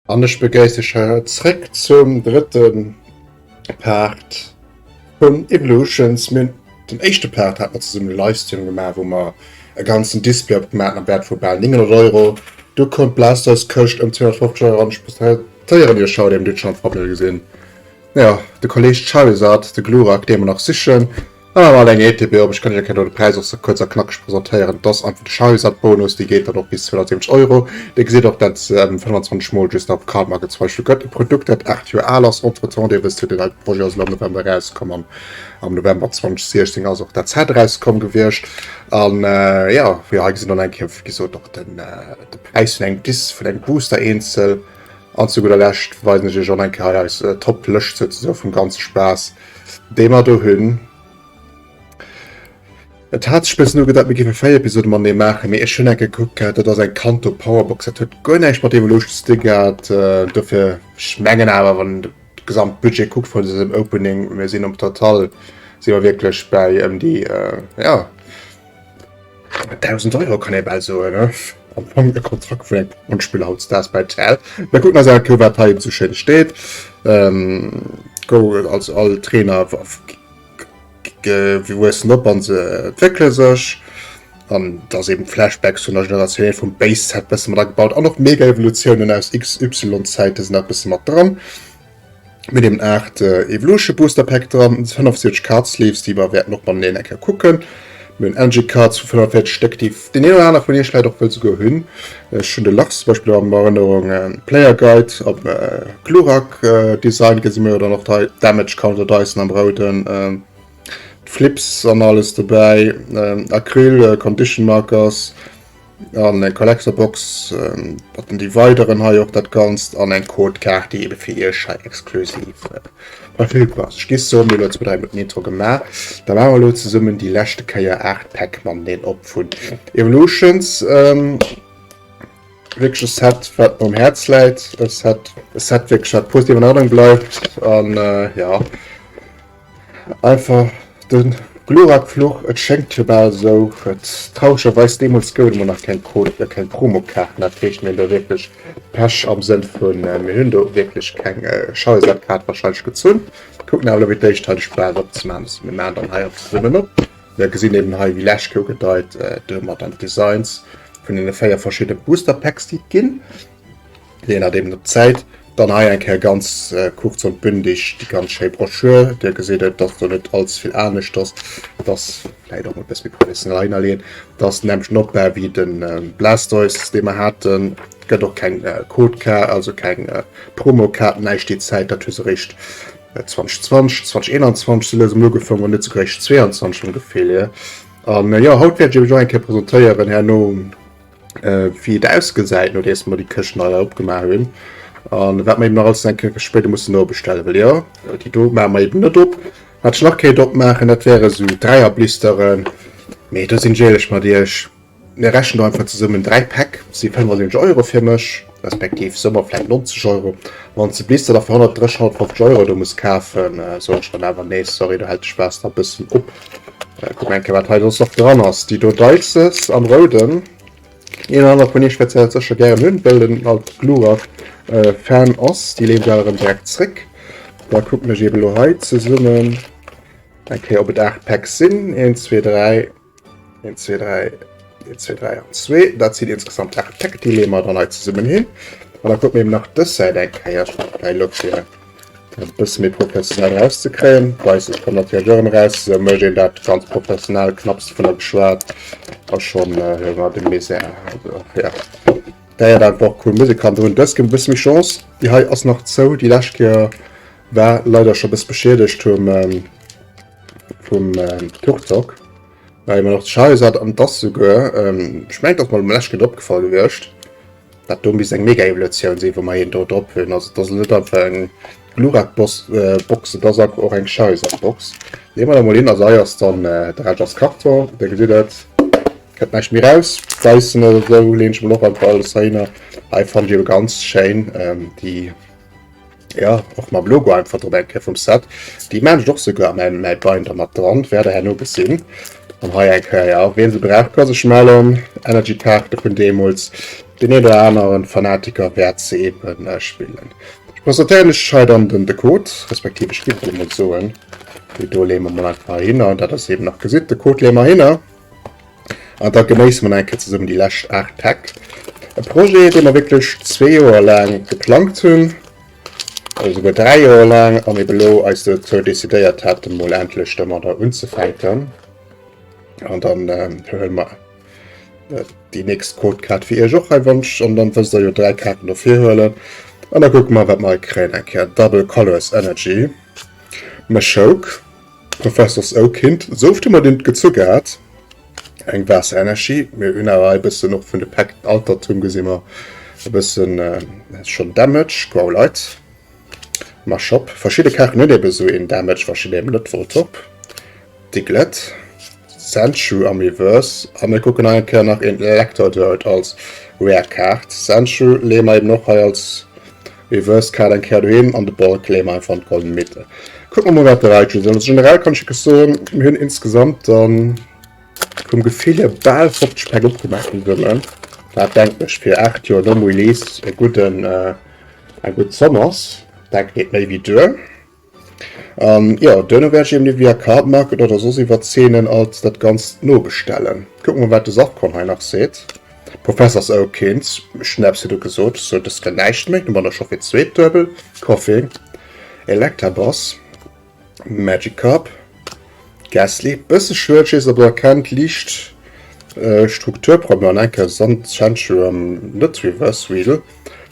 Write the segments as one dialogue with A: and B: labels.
A: An ech begréiss iech hei zréck zum drëtte Part vun Evolutions. Mir hunn den éischte Part hat mer zesummen e Livestream gemaach, wou mer e ganzen Display opgemaach haten am Wäert vu bal 900 Euro. Du koum d'Blastoise-Këscht ëm 250 Euro an ech presentéieren iech haut, eben, Dir hutt schonn am Thumbnail gesinn, jo, de Kolleeg Charizard, de Glurak, dee mer nach sichen. Dann hu mer all eng ETB op. Ech kann Iech eng Kéier do de Präis och sou kuerz a knackeg presentéieren. Et ass einfach de Charizard-Bonus, dee geet dann och bis 270 Euro. Dir gesitt och, dat 25 mol just nach op Cardmarket zum Beispill gëtt. E Produkt, dat 8 Joer al ass entretemps. Dir wësst jo, deen heite Projet ass elo am November erauskomm an am November 2016 ass och dat Set erauskomm gewiescht. An jo, wéi hei gesinn dann eng Kéier, wéi gesot, och den de Präis vun engem Dis, vun engem Booster eenzel. An zu gudder Lescht weisen ech Iech och eng Kéier hei eis Top-Lëscht souzesoe vum ganze Spaass. Déi mer do hunn. Et hat sech bëssen ugedeit, mir géife 4 Episode matenee maachen, mee ech hunn eng gekuckt gehat, dat ass eng Kanto Powerbox, dat huet guer näischt mat Evolution ze di gehat. Dofir, ech mengen awer, wann een de Gesamtbudget kuckt vun dësem Opening, mir sinn um Total si mer wierklech bäi ëm déi, jo, 1.000 Euro kann ee bal soen, ne? Am Fong e Kontrakt vun engem Pokémon-Spiller hautdesdaags bei Tell. Mir kucken eis awer kuer, wat hei esou schéin steet. Ähm, go, also all Trainer wuessen op an se entwéckele sech. An da ass eben Flashbacks vun der Generatioun 1 vum Base Set bësse mat agebaut an och Mega-Evolutiounen aus XY-Zäite sinn nach bësse mat dran. Mir hunn eben 8 Evolution Booster Pack dran, 75 Card Sleeves, déi mer wäerten och mateneen eng Kéier kucken. Mir hunn Energy Cards vu 45 Stéck, déi deen een oder aner vun iech vläicht och wëll souguer hunn. Ech hunn de Lachs zum Beispill an Erënnerung. Player Guide am Glurak Design gesi mir jo dann och hei. Damage Counter Dyson am rouden, d'Flips an alles dobäi, Acryl Condition Markers. An eng Collector Box mat den Divideren hei och dat Ganzt an eng Codekaart, déi ebe fir iech hei exklusiv verfügbar ass. Ech gi soen, mir hu elo zwou, dräi Minutten Intro gemaach. Da maache mer elo zesummen déi leschte Kéier 8 Päck mateneen op vun Evolutions. Wierklech e Set, wat mer um Häerz läit. E Set, e Set wierklech, wat positiv an Erënnerung bleift. An jo. Einfach de Glurak-Fluch, et schéngt jo bal esou. Et trauregerweis deemools gouf et emol nach keng Code, keng Promokaarten, dat heescht mir hunn do wierklech Pech am Sënn vun mir hunn do wierklech keng Charizard-Kaart warscheinlech gezunn. Kucken awer elo fir d'éischt hei de Spaass opzemaachen, also mir maachen dann hei och zesummen op. Mir gesinn eben hei wéi lech ugedeit, do hu mer dann d'Designs vun deene 4 verschiddene Booster Packs déi et ginn. Je nadeem op d'Zäit. Dann hei eng Kéier ganz kurz und bündig déi ganz schéi Broschür. Dir gesitt et, dass do net allze vill anescht ass. Et ass vläicht och e bësse méi professionell heinerleen. Et ass den nämmlechten Opbau wéi de Blastoise, dee mer haten. Et gëtt och keng Codekaart, also keng Promokaart, näischt déi Zäit. Dat hu se eréischt 2020, 2021 sou lues emol ugefaangen, wann net souguer eréischt 22 vum Gefill hier. An jo, haut wäert ech iech och eng Kéier presentéieren herno. wéi et ausgesäit nodeems mer déi Këscht nei opgemaach hunn an wat mer eben nach alles eng Kéier spéider mussen nobestellen, well jo déi do maache mer eben net op. Wat ech nach kéint opmaachen, dat wäre sou Dräierblisteren, mee do sinn ech éierlech mat iech, mir rechnen do einfach zesummen 3 Päck si 75 Euro fir mech, respektiv soe mer vläicht 90 Euro. Wann s de Blister da fir 130, 150 Euro do muss kafen, soen ech dann awer nee sorry, do hält de Spaass da bëssen op. Kucken eng Kéier wat hei soss nach dran ass. Déi do Dices am rouden. Een oder aner vun iech wäert se sécher gären hunn, well en alt Glurak Fan ass. Déi leeën ech awer erëm direkt zréck. Da kucken ech eben elo hei zesummen eng Kéier ob et 8 Packs sinn. 1, 2, 3, 1, 2, 3, 1, 2, 3 an 2. Dat sinn insgesamt 8 Päck, déi leeë mer dann hei zesummen hin. An da kucke mer eben nach dës Säit eng Kéier. Ech maachen hei elo fir dat e bësse méi professionell erauszekréien. Weis ech kommen natierlech och erëm eraus. Esou mécht een dat ganz professionell, knapps dovunner geschwat a schonn hu mer de Misär. Also ja, déi hat einfach och cool Musek hannendrun. Dës gëtt e bësse méi Chance. Déi hei ass nach zou. Déi lescht Kéier war leider scho e bësse beschiedegt vum. Vum Turtok war immer noch Charizard an das souguer ähm, ech mengen dass mer lech gëtt opgefall gewiescht dat do misst eng mega Evolutioun sinn wou mer een do drop hunn also dat ass net einfach eng Glurak Boss äh, Box dat ass einfach och eng Charizard Box leeë mer da mol hin also hei ass dann äh, de Rescht ass Karton dir gesitt et kënnt näischt méi raus Dyson oder sou leen ech mol och einfach alles heihinner hei fannt dir ganz schéin ähm, déi Ja, och mam Logo einfach drop eng Kéier vum Set. Déi maan ech och souguer a mäin mäi Binder mat dran, wäert der herno gesinn. An hei eng Kéier, ja, wien se brauch ka sech mellen. Energy Kaarte vun deemools. Deen een oder aneren Fanatiker wäert se eben spillen. Ech presentéieren iech hei dann den de Code, respektiv ech géif emol soen, déi do leeë mer mol einfach heihinner, dat ass eben nach gesitt, de Code leeë mer heihinner. An da genéisse mer nach eng Kéier zesummen déi lescht 8 Päck. E Projet, dee mer wierklech zwee Joer laang geplangt hunn, oder souguer 3 Joer laang, an eben elo eis dozou decidéiert haten, mol endlech domadder unzefänken. An dann huele mer déi nächst Codekaart fir iech och hei wënscht an dann wësst der jo 3 Kaarten dofir huelen an da kucke mer wat mer hei kréien eng Kéier Double Colorless Energy Machoke Professors Oak Hint sou oft hu mer deen gezu gehat eng Waasser Energy mir hunn awer hei e bëssen och vun de Päck Altertum gesi mer e bëssen schonn Damage Growlite Machop verschidde Kaarten hunn ebe sou een Damage verschidde eben net Voltorb Diglett, Sandshrew am Reverse a mir kucken nach eng Kéier nach een Electrodroid als Rare Kaart. Sandshrew leeë mer eben och hei als Reverse Kaart eng Kéier dohin an de Bulk leeë mer einfach an d'Golden Mitte. Kucke mer mol wat de Raichu soll. Also generell kann ech wierklech soen, mir hunn insgesamt dann vum Gefill hier bal 50 Päck opgemaach zesummen. Wat denken ech fir 8 Joer nom Release e gudden, eng gutt Zomm ass. Dat geet méi wéi duer. An jo, duerno wäert ech eben via Cardmarket oder soss iwwer Zeenen alt dat Ganzt nobestellen. Kucken mer wat de Safcon hei nach seet. Professors Oakins, ech hunn eppes virdru gesot, ech sot dës Kéier näischt méi, du der scho fir d'zweet duebel. Koffing, Electabuzz, Magikarp, Gastly, bësse schued, ech weess net ob der erkennt, liicht Strukturproblemer an enker Sandchenchu am net Reverse Weedle.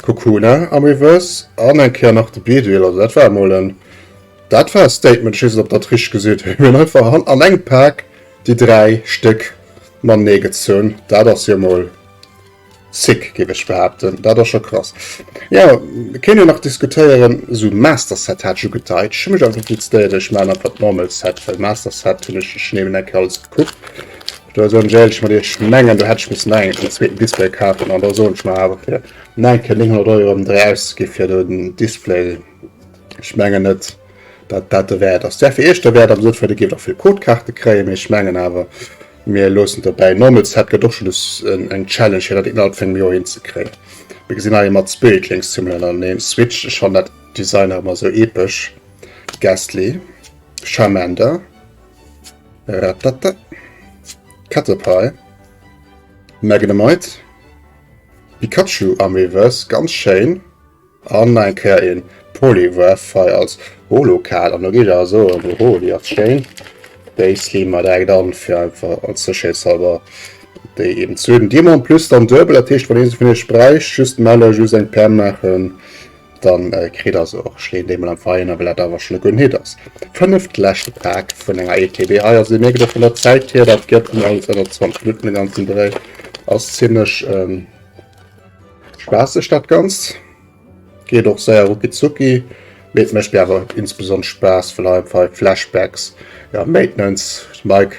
A: Kokuna am Reverse an eng Kéier nach de Beedrill. Also dat war emol en, dat war e Statement. Ech weess net, ob der dat richteg gesinn hutt. Mir hunn einfach an, an engem Pak déi 3 Stéck matenee gezunn. Dat ass jo emol sick, géif ech behaapten. Dat ass scho krass. Jo, mir kéinte jo nach diskutéieren, esou Master Set hat ech ugedeit. Ech hu mech awer dofir decidéiert, ech maachen einfach d'Normal Set, well Master Set hunn ech schon eben eng Kéier alles gekuckt. Do soen ech éierlech mat iech, ech mengen, do hätt ech missen nach en zweeten Display kafen an da soen ech mer awer fir nach eng Kéier 900 Euro ëm Dréi auszegi fir do den Display, ech mengen net, datt dat derwäert ass. Wär fir iech derwäert am Sënn vun, dir géift och vill Codekaarte kréien, mee ech mengen awer, mir loossen et dobäi. Normal Set gëtt och schonn eng Challenge fir dat innerhalb vun engem Joer hinzekréien. Mir gesinn hei mat Spirit Links zummen ënnerteneen. Switch, ech fannen dat Design nach ëmmer esou epesch. Gastly, Charmander. Ratata. Caterpie. Magnemite. Pikachu am Reverse, ganz schéin. An eng Kéier een Poliwrath hei als Holo-Kaart. An do geet awer soen, oho, déi ass schéin. Déi sleeven mer direkt an, fir einfach als sécherheetshalber déi eben ze hunn. Déi hu mer en plus dann duebel, dat heescht, wann ee se vun iech bräicht, just mellen, just eng PM maachen. Dann kritt der se och. Ech leeën déi mol am Veräin a well dat awer schonn e gudden Hit ass. Fënneft leschte Pak vun enger ETB. Hei ass, Dir mierkt och vun der Zäit hier, dat gëtt ëm alles ënner 20 Minutten de ganzen Dréi. Ass zimmlech spaasseg dat Ganzt. Geet och séier rucki zucki. Mee et mécht mir awer insbesonnesch Spaass, well hei einfach Flashbacks, ja Maintenance, Mike.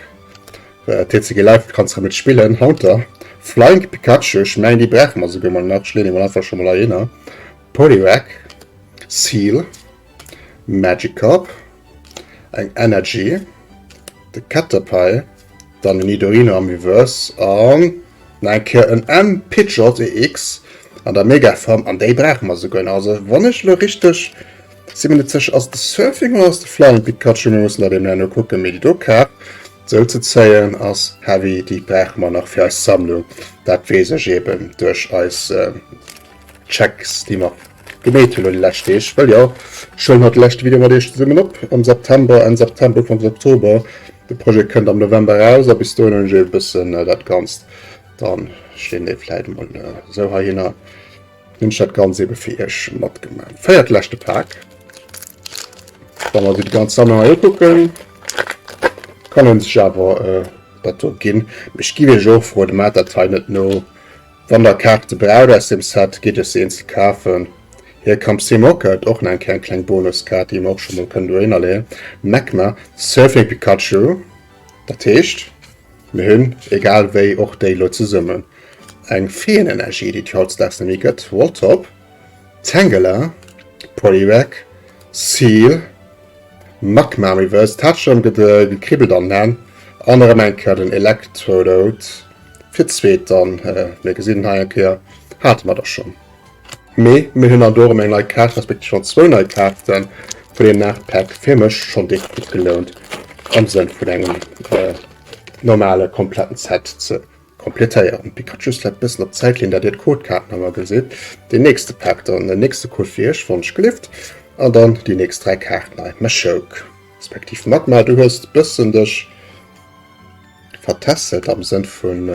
A: TCG Live kanns rem et spillen. Haunter, Flying Pikachu, ech mengen déi brauche mer souguer mol nach, ech leeën déi mol einfach scho mol heihinner. Poliwag, Seal, Magikarp, eng Energy, de Caterpie, dann en Nidorino am Reverse an nach eng Kéier en M Pidgeot EX an der Megaform an déi brauche mer souguer nach. Also wann ech elo richteg Si mir net sécher, ass et de Surfing oder ass de Flying Pikachu? Mir mussen dat eben herno kucken, mee déi do Kaart sou ze zéien ass heavy, déi brauche mer nach fir eis Sammlung. Dat weess ech eben duerch eis Checks, déi mer gemeet hunn elo déi lescht Deeg. Well jo, ech huelen haut de leschte Video mat iech zesummen op am September, Enn September, Ufanks Oktober. De Projet kënnt am November eraus a bis dohin hunn ech eben e bëssen dat Ganzt. Dann ech leeën déi vläit emol esou heihinner. Hunn ech dat Ganzt ebe fir iech matgemaach. Véiert leschte Pak. Wa mer déi ganz Sammlung hei ukucken, kann een sech awer äh, dat do ginn. Ech gi iech och froen, mat dat hei net no. Wann der Kaarte braucht aus dem Set, gitt iech se eenzel kafen. Here Comes Team Rocket, och nach eng kleng kleng Bonuskaart, déi mer och scho mol kënnen dohinner leeën. Magma, Surfing Pikachu, dat heescht, Mir hunn, egal wéi, och déi elo zesummen, eng Feenenergie, déi et jo hautdesdaags net méi gëtt, Voltorb, Tangela, Poliwag, Seel, Magma Reverse, et hat schonn gekribbelt an den Hänn, an erëm eng Kéier den Electrode fir d'zweet dann. Mir gesinn hei eng Kéier. Hate mer der schonn. Mee mir hunn an do erëm eng nei Kaart, respektiv schonn zwou nei Kaarte vun deem 8 Pack. Fir mech schonn déck gutt gelount am Sënn vun engem normale kompletten Set ze kompletéieren. Pikachu ass vläit bëssen op d'Zäit leeën, dat dir d'Codekaarten awer gesitt. Deen nächste Pack dann, den nächste Code fir iech, Wonschgelift. An dann déi nächst 3 Kaarten hei, Machoke, respektiv Magmar. Du hues bëssen dech vertässelt am Sënn vun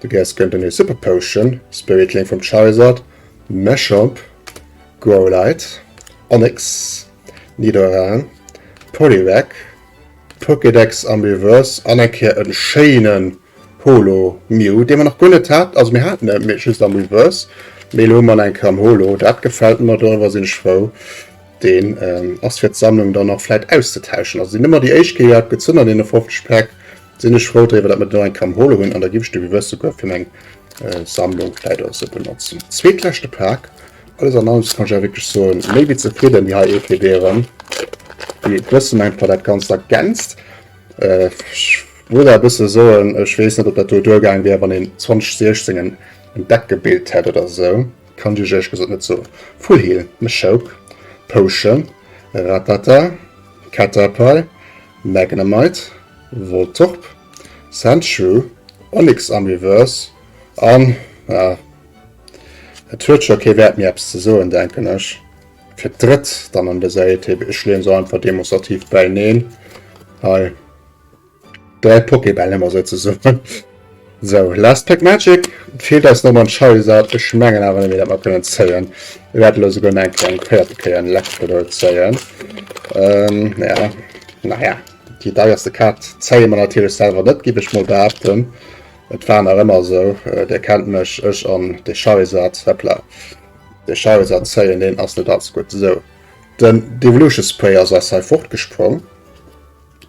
A: du gäers gënnt en Super Potion, Spirit Link vum Charizard, Machamp, Growlithe, Onix, Nidoran, Poliwag, Pokédex am Reverse an eng Kéier en schéinen Holo Mew, dee mer nach guer net hat, also mir haten e mee just am Reverse, mee elo hu mer en eng Kéier am Holo, dat gefält mer, doriwwer sinn ech frou. Deen ass fir d'Sammlung dann och vläit auszetauschen. Also sinn ëmmer déi éischt Kéier iwwerhaapt gezunn an deene 50 Päck. Sinn ech frou driwwer, datt mer den och eng Kéier am Holo hunn an da giff ech de Reverse souguer fir meng Sammlung vläit och esou benotzen. Zweetleschte Pak. Alles an allem kann ech awer wierklech soen, méi wéi zefridden déi hei ETB-Erëm, déi e bëssen einfach dat Ganzt ergänzt. Ech muss awer e bësse soen, ech weess net, ob dat do duergaang wier, wann een 2016 en Deck gebilt hätt oder esou. Kann ech iech éierlech gesot net soen. Full Heal, Machoke, Potion, Rattata, Caterpie, Magnemite, Voltorb, Sandshrew, Onix am Reverse an, ja, et huet scho kee Wäert méi eppes ze soen, denken ech, fir d'drëtt dann an dëser ETB. Ech leeën se einfach demonstrativ bäineen hei. 3 Pokébäll ëmmer souzesoen. Sou, Last Pack Magic. Et feelt eis nach en Charizard. Ech mengen awer net méi, dat mer kënnen zéien. Mir wäerten elo souguer nach eng Kéier eng véierte Kéier en Electrodol zéien. Ähm, ja. Naja, déi deierste Kaart zéie mer natierlech selwer net, giff ech mol behaapten. Et war nach ëmmer esou. Dir kennt mech, ech an de Charizard. Hoppla. De Charizard zéien, deen ass net allze gutt. Sou, den Devolution Spray ass eis hei fortgesprong.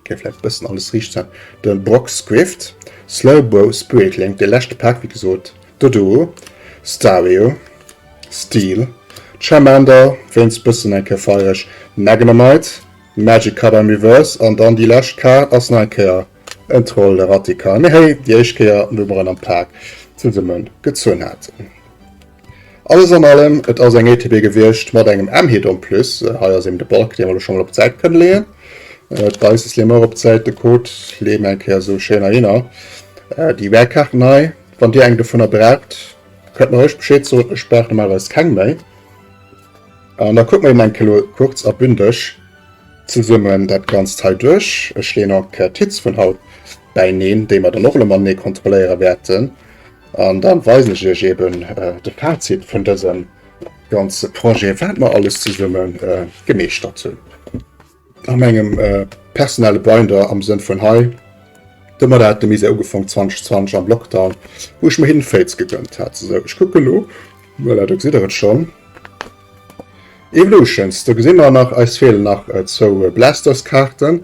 A: Okay, vläicht bëssen alles riicht sein. De Brock Swift, Slowbro, Spirit Link, de leschte Pak, wéi gesot, Doduo, Stario, Steel, Charmander, wéinst bëssen eng Kéier feiereg, Magnemite, Magikarp am Reverse an dann déi lescht Kaart ass nach eng Kéier en Troll, de Rattikarp. Mee hey, déi éischt Kéier, wou mer en am Pak zesumme gezunn haten. Alles an allem, et ass eng ETB gewiescht mat engem M-Hit en plus. Hei ass eben de Balk, dee mer elo scho mol op d'Säit kënne leeën. D'Dices leeë mer och op d'Säit, de Code leeë mer eng Kéier esou schéin heihinner. Déi Rare-Kaarten hei, wann Dir eng dovunner braucht, kënnt mer roueg Bescheed soen, ech brauch normalerweis keng méi. An da kucke mer eben eng Kéier elo kuerz a bündeg zesummen dat Ganzt hei duerch. Ech leeën och eng Kéier d'Hits vun haut bäineen, déi mer dann och elo matenee kontrolléiere wäerten. An dann weisen ech iech eben de Fazit vun dësem ganze Projet, wat mer alles zesumme gemeeschtert hunn. A mengem personelle Binder am Sënn vun hei, domat hat de Misär ugefong 2020 am Lockdown, wou ech mer Hidden Fates gegönnt hat. Sou, ech kucke lo, voilà, do gesitt der et schonn. Evolutions, do gesi mer nach, eis feelen nach zwou Blastoise-Kaarten.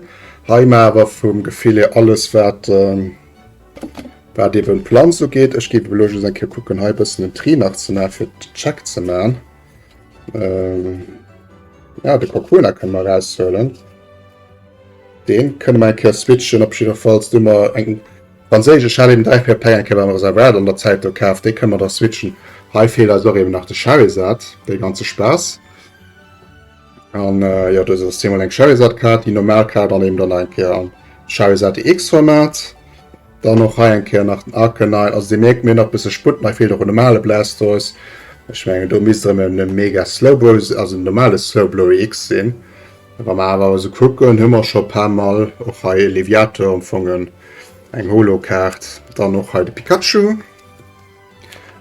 A: Hei mar awer vum Gefill hier alles wat. Wat eben d'Planz ugeet, ech géif elo just eng Kéier kucken, hei e bëssen den Tri nach ze maachen, fir de Check ze maachen. Ähm, ja, de Kokuna kënne mer eraushuelen. Deen kënne mer eng Kéier switchen, op jiddwerfalls. Do hu mer eng franséisch, ech hat eben 3, 4 Päck eng Kéier beim Reservat an der Zäit do kaf, déi kënne mer da switchen. Hei feelt eis och eben nach de Charizard, dee ganze Spaass. An äh, jo, dës ass zweemol eng Charizard-Kaart, déi normal Kaart an eben dann nach eng Kéier am Charizard EX-Format. Dann och hei eng Kéier nach den Arcanine. Also dir mierkt, mir hunn nach e bësse Sputt, hei feelt och en normale Blastoise. Ech mengen, do misst erëm en mega Slowbro, also en normale Slowbro EX sinn. Wa mer awer esou kucken, hu mer scho e paar Mal och hei e Leviator empfongen, eng Holo-Kaart, dann och hei de Pikachu.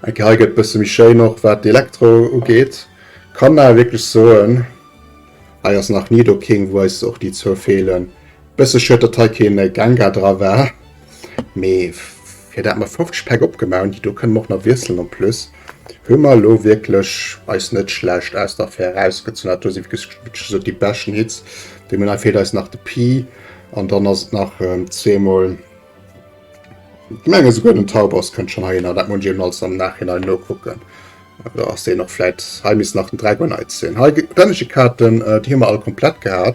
A: Eng Kéier hei gëtt bësse méi schéin och wat d'Elektro ugeet. Kann awer wierklech soen, hei ass nach Nidoking, wou eis och déi zwou feelen. Bësse schued, datt hei keen Gengar dra war, mee fir dat mer 50 Päck opgemaach hunn, déi do kënne mer och nach wiesselen en plus, hu mer elo wierklech eis net schlecht aus der Affär erausgezunn. Dat do si wierklech esou déi beschten Hits, déi mir hunn. Hei feelt eis nach de Pi an dann ass et nach zweemol. Ech menge souguer den Tauboss kënnt schonn heihinner, dat muss ech eben alles am Nachhinein nokucken. Da ass deen och vläit, hei misst nach den Dragonite sinn. Hei Dungeon-Kaarten, déi hu mer all komplett gehat.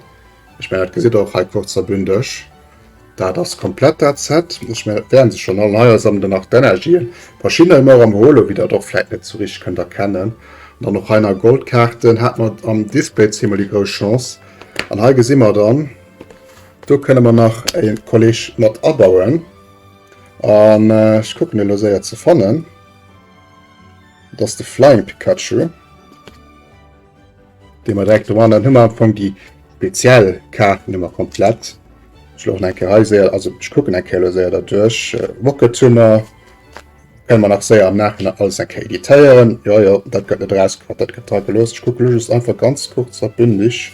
A: Ech mengen dat gesitt der och hei kurz a bündeg. Dat ass komplett dat Set. Ech mengen, dat wären se schonn all. Hei ass am dann nach d'Energien. Verschiddener hu mer och am Holo, wéi der et och vläit net sou richteg kënnt erkennen. An dann och hei nach Goldkaarten. Hat mer am Display zweemol déi grouss Chance. An hei gesi mer dann, do kënne mer nach e Kolleg mat abauen. An ech kucken elo séier ze fannen. Dat ass de Flying Pikachu. Dee mer direkt do an. Dann hu mer am Fong déi speziell Kaarten hu mer komplett. Ech elo och nach eng Kéier hei séier, also ech kucken eng Kéier elo séier derduerch. Rocket hu mer. Kënne mer nach séier am Nachhinein alles eng Kéier editéieren. Jo, jo, dat gëtt net erausgecut, dat gëtt dra gelooss. Ech kucke lo just einfach ganz kurz a bündig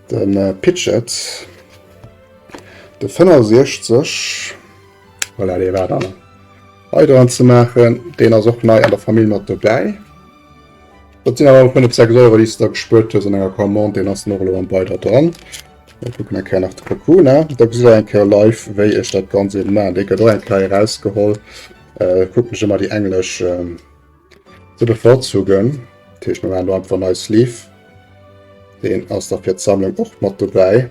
A: de Pidgeot, de 65, voilà, dee war dann hei dran ze maachen. Deen ass och nei an der Famill mat dobäi. Dat sinn awer 5, 6 Euro, déi s de da gespuert hues an enger Commande. Deen ass dann och elo am Beider dran. Mir kucken eng Kéier nach de Kakuna. Da gesitt der eng Kéier live, wéi ech dat Ganzt eben maachen. Dee gëtt och eng Kéier erausgeholl. Äh, kucken ech ëmmer déi englesch ähm, ze bevorzugen. Dat heescht, mir maachen do einfach nei Sleeve. Deen ass da fir d'Sammlung och mat dobäi.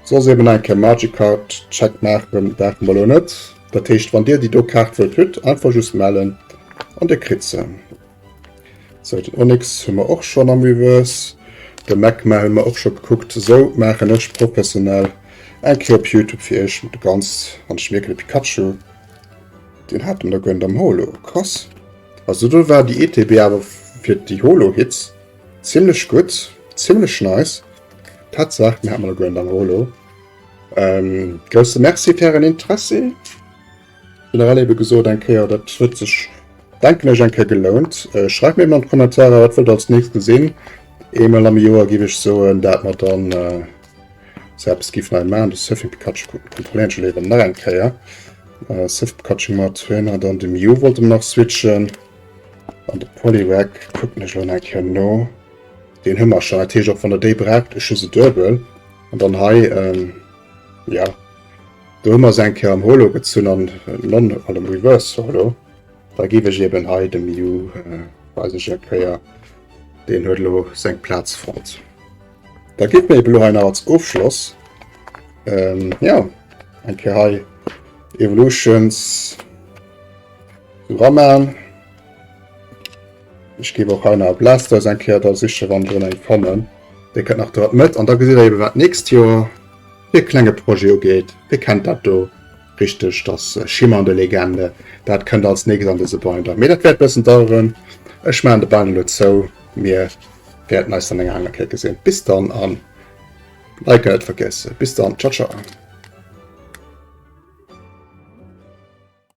A: Soss eben eng Kéier Magikarp Check maachen, brauche mer elo net. Dat heescht, wann dir déi do Kaart wëllt hutt, einfach just mellen an dir kritt se. Sou, den Onix hu mer och schonn am Reverse. De Magmar hu mer och scho gekuckt. Sou maachen ech professionell eng Kéier op YouTube fir iech de ganz an ech mierken de Pikachu deen hat mer da guer net am Holo. Krass. Also do war déi ETB awer fir déi Holo Hits zimmlech gutt, zimmlech nice. Tatsaach, den hat mer da guer net am Holo. Ähm, grousse Merci fir ären Interessi. Generell ebe gesot eng Kéier, dat huet sech denken ech eng Kéier gelount. Äh, schreift mir eben an d'Kommentarer, wat wëllt der als nächst gesinn. Eemol am Joer giff ech soen, dat mer dann äh, sou eppes giff nei maachen. De Surfing Pikachu kontrolléieren ech elo eben nach eng Kéier. Äh, Surf Pikachu mat Trainer, dann de Mew wollte mer nach switchen. An de Poliwag kucken ech elo nach eng Kéier no. Deen hu mer schon, dat heescht och wann der déi braucht, ech hu se duebel. An dann hei, ähm, ja, do hu mer se eng Kéier am Holo gezunn an non an dem Reverse Holo. Da géif ech eben hei dem Mew, äh, weisen ech eng Kéier, deen huet elo seng Plaz fonnt. Da geet mir eben elo hei nach als Ofschloss, ähm, ja, eng Kéier hei Evolutions Raman. Ech géif och hei nach e Blastoise eng Kéier da sichen, wann ech erëm eng fannen. Dee kënnt nach do an d'Mëtt. An da gesitt der eben, wat d'nächst Joer fir e klenge Projet ugeet. Wie kennt dat do? Richteg, das Schimmernde Legende. Dat kënnt als nächst an dëse Binder. Mee dat wäert e bëssen daueren. Ech maachen de Binder elo zou. Mir wäerten eis dann eng aner Kéier gesinn. Bis dann an liken net vergiessen. Bis dann. Ciao, ciao.